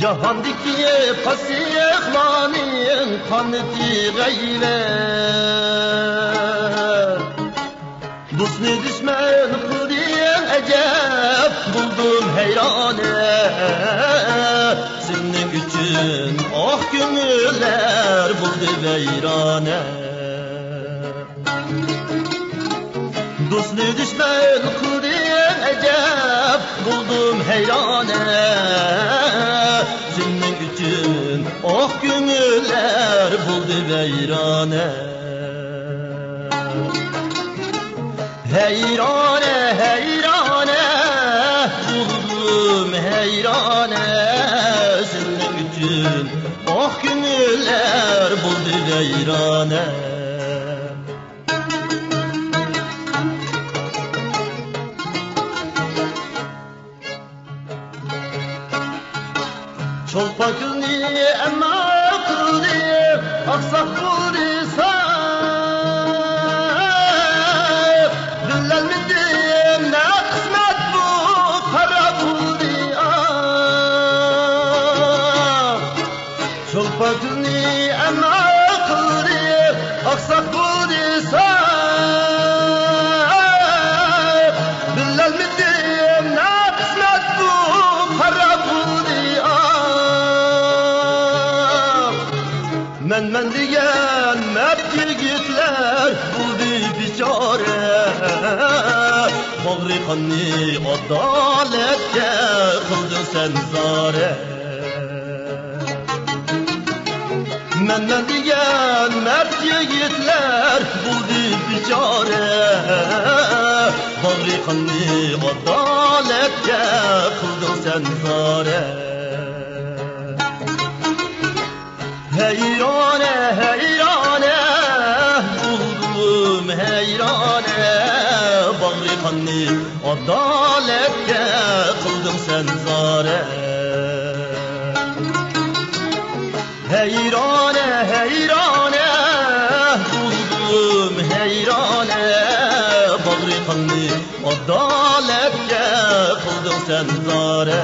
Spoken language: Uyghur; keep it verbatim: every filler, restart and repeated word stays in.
جاھاندىكى پاسىقلارنىڭ قانىتى غەيۋەت. دوستنى دۈشمەن قىلدىڭ ئەجەب، بولدۇم ھەيرانە. سېنىڭ ئۈچۈن ئاق كۆڭۈللەر بولدى ۋەيرانە. دوستنى دۈشمەن قىلدىڭ ئەجەب، بولدۇم ھەيرانە. سېنىڭ ئۈچۈن ئاق كۆڭۈللەر بولدى ۋەيرانە. ھەيرانە، ھەيرانە، بولدۇم ھەيرانە. سېنىڭ ئۈچۈن ئاق كۆڭۈللەر بولدى ۋەيرانە. چولپان گۈلنى ئەما قىلدى، ئاقساق بولدى ساپ. بىلەلمىدىم، نە قىسمەت بۇ قارا بولدى، ئاھ. چولپان گۈلنى ئەما قىلدى، ئاقساق بولدى ساپ. بىلەلمىدىم، نە قىسمەت بۇ قارا بولدى، ئاھ. مەن، مەن دېگەن مەرد يىگىتلەر بولدى بىچارە. باغرى قاننى ئادالەتكە قىلدىڭ سەن زارە. مەن، مەن دېگەن مەرد يىگىتلەر بولدى بىچارە. باغرى قاننى ئادالەتكە قىلدىڭ سەن زارە. ھەيرانە، ھەيرانە، بولدۇم ھەيرانە. باغرى قاننى ئادالەتكە قىلدىڭ سەن زارە. ھەيرانە، ھەيرانە، بولدۇم ھەيرانە. باغرى قاننى ئادالەتكە قىلدىڭ سەن زارە.